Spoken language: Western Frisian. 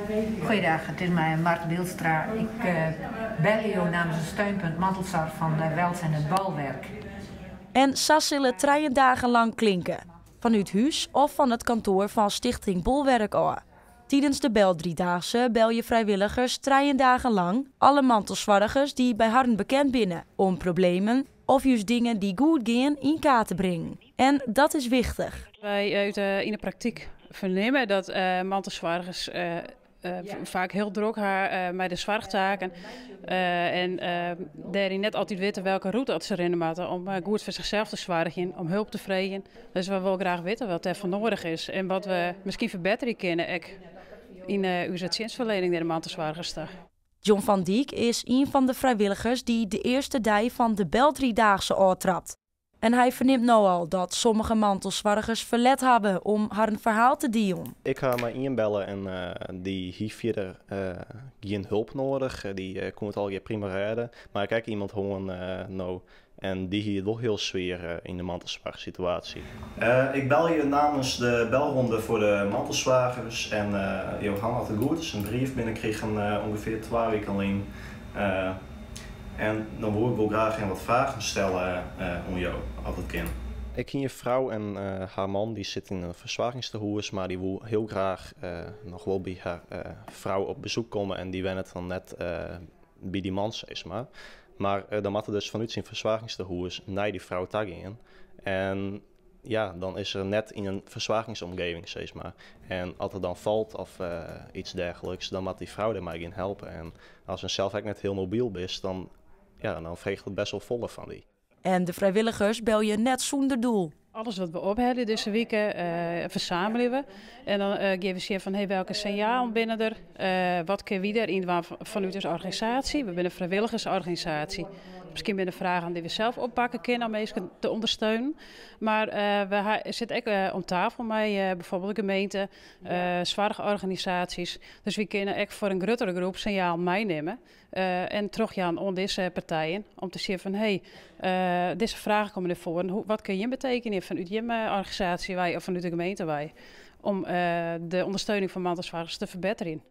Goeiedag, it is mei Mart Bilstra. Ik belje jo namens it Steunpunt Mantelzorg fan Welzijn Het Bolwerk. En sa sil it 3 dagen lang klinke. Fanút hûs of fan it kantoar fan Stichting Bolwerk ôf. Tidens de beldriedaagse belje frijwilligers 3 dagen lang alle mantelsoargers dy't by harren bekend binne om problemen of júst dingen dy't goed gean yn kaart te bringen. En dat is wichtich. Wy yn de praktyk fernimme dat mantelsoargers faak hiel drok ha mei de soarchtaken en dêryn net altyd witte welke rûte se rinne moatte om goed foar sichsels te soargjen, om help te freegjen. Dus wy wolle graach witte wat dêrfoar nedich is en wat we miskien ferbetterje kinne ek yn ús tsjinstferliening nei de mantelsoargers ta. John van Dijk is ien fan de frijwilligers dy't de earste dei fan de beldriedaagse ôftrapt. En hy fernimt no al dat sommige mantelsoargers ferlet hawwe om harren ferhaal te dielen. Ik ha mar ien belle en dy hie fierder gjin help nedich. Dy koe it allegear prima rêde. Mar ik ha iemand hân no en dy hie it wol hiel swier yn de mantelsoarchsituaasje. Ik belje namens de belronde foar de mantelsoargers en Johan hat it goed is in brief binnenkrigen ûngefear 2 wiken lyn. En dan wol ik wol graach even wat fragen stelle oan jo, as it kin. Ik hie in frou en har man dy sit yn in fersoargingstehûs, mar dy wol hiel graach noch wol by har frou op besyk komme en dy wennet dan net by dy man, sis mar. Mar dan moat er dus fanút syn fersoargingstehûs nei dy frou ta gean. En ja, dan is er net yn in fersoargingsomjouwing, sis mar. En as er dan falt of yts dergelijks, dan moat dy frou dêrmei gean helpe. En ast sels ek net hiel mobyl bist, dan, ja, dan freget it bêst wol folle fan dy. En de frijwilligers belje net sûnder doel. Alles wat we ophelje dizze wike fersammelje we. En dan gean we sjen fan hey, welke sinjalen binne der? Wat kinne wy dêryn dwaan fanút ús organisaasje? We binne in frijwilligersorganisaasje. Miskien binne der fragen dy't we sels oppakke kinne om minsken te ûndersteunen. Mar we sitte ek om tafel mei bygelyks de gemeente, soarchorganisaasjes. Dus wy kinne ek foar in gruttere groep sinjalen meinimme en trochjaan oan dizze partijen om te sjen fan hey, dizze fragen komme derfoar. Wat kinne jim betekenje fanút jim organisaasje wei of fanút de gemeente wei om de ûndersteuning fan mantelsoargers te ferbetterjen?